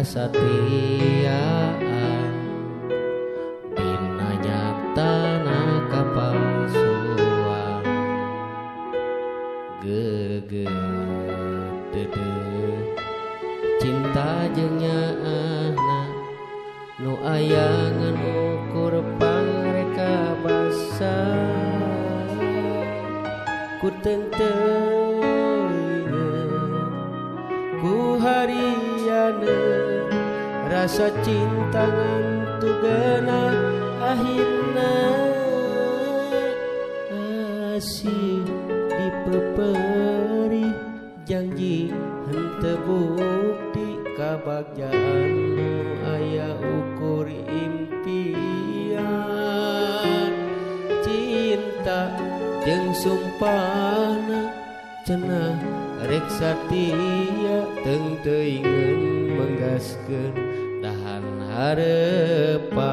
Kasatiaan dina nyatana kapalsuan geget deudeuh cinta jeung nyaahna nu aya ngan ukur pangreka basa ku teuing ku hariana rasa cinta ngan tugena akhirna asih dipeperi janji henteu bukti kabagjaan nu aya ukur impian cinta jeung sumpahna cenah rek satia teung teuingeun menggaskeun dahan harepan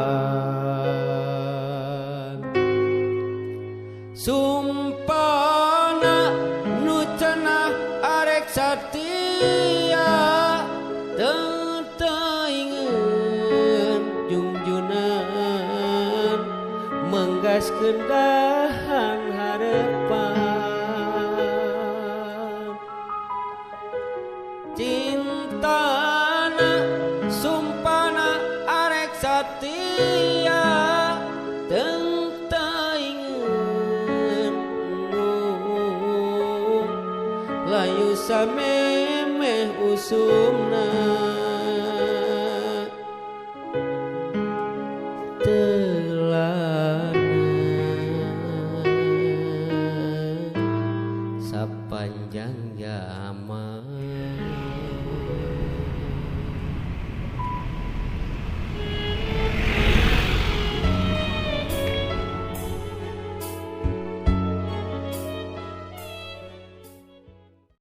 sumpahna nu cenah arek satia teung teuingeun jungjunan menggaskeun dahan harepan cintana sumpana arek satia teung teuingeun layu samemeh usumna telana sapanjang zaman.